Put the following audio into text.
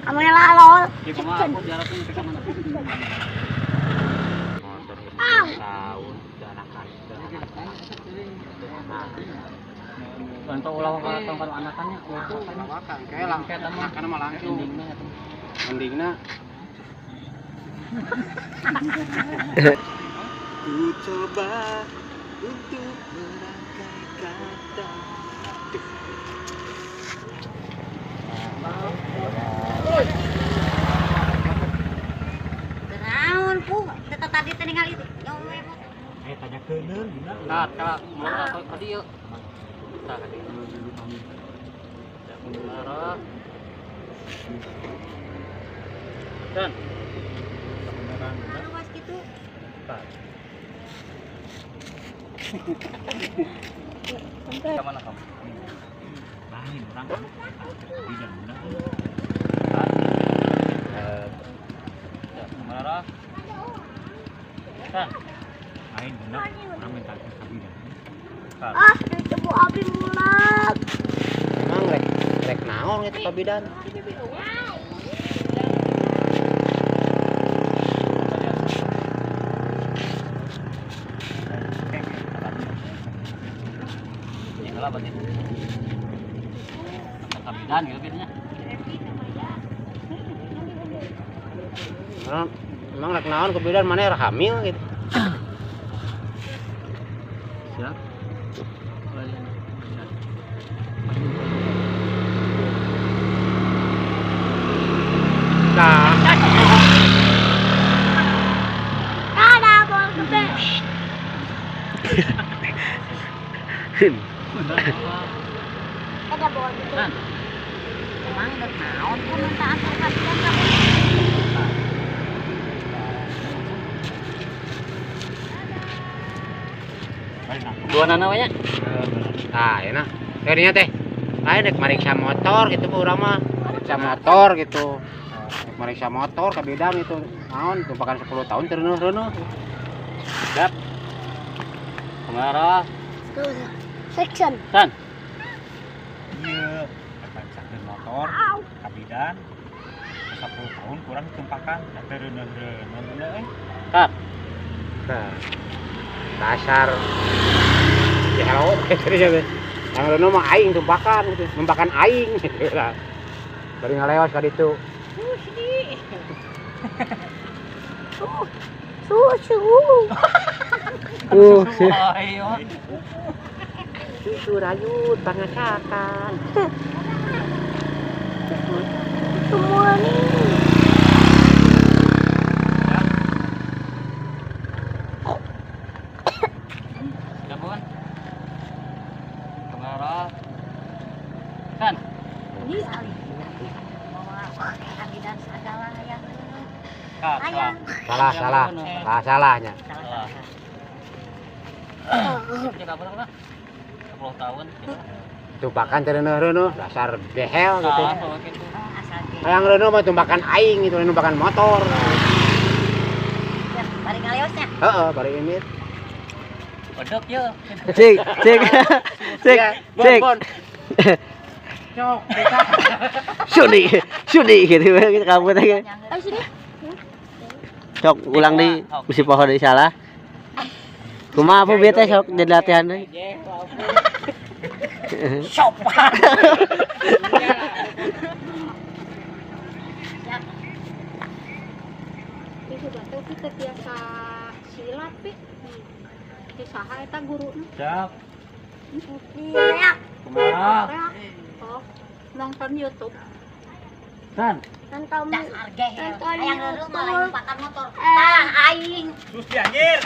Kamera lol. Untuk ulah kalau anakannya lawakan kayak langket anakan mah langsung mendingna ku coba untuk merangkai kata. Kenaon pu tetep tadi teh ningali tanya keuneun gina. Tah, tah, mau ka dieu. Tah ka dieu. Dan luas gitu. Tah. Ka mana kamu? Lain urang kan bidan bener. Marah. Dan lain bener urang minta ka bidan. Ah, coba abi mulak. Emang rek rek naon eta ka bidan? Lah berarti. Ka bidan gitu biasanya. Emang rek naon ke bidan mana hamil gitu. Siap. Nah. Ada bol gede. Ada bol gede. Emang rek naon ku minta atur ka bidan ka. Dua nana we nya. Tah, enak. Tadinya teh lain rek mariksa motor gitu bu urang mah. Mariksa motor gitu. Rek mariksa motor ka bidan itu. Naon tumpakan 10 tahun teu reuneuh-reuneuh. Siap. Kumaha? Section. San. Iya, mariksakeun motor ka bidan. 10 tahun kurang ditumpakan teu reuneuh-reuneuh euy. Kat. Nah. Dasar hello gitu ya. Yang reuneuh mah aing tumpakan gitu, numpakan aing gitu lah. Bari ngaleos ka ditu. Susu. Susu rayut pangasakan. Semua nih. San. Salah, salah. Salah, salahnya. Salah. 10 tahun. Tumpakan teu reuneuh-reuneuh, dasar behel gitu. Hayang reuneuh mah tumpakan aing gitu, numpakan motor. Bari ngaleosnya. Heeh, bari ini. Bedek ye. Cik, cik. Cik, cik. Cok. Sudi, sudi gitu kamu teh. Ayo sini. Sok ulang di besi pohon di salah. Kumaha apa bieu teh sok jadi latihan deui. Sopan. Itu batu kita biasa silat pi. Di saha eta guruna? Siap. Iya. Kumaha? Oh, nonton YouTube. San. Nonton dasar gehel. Hayang reureuh mah lain numpakan motor. Tah aing. Sus di anjir.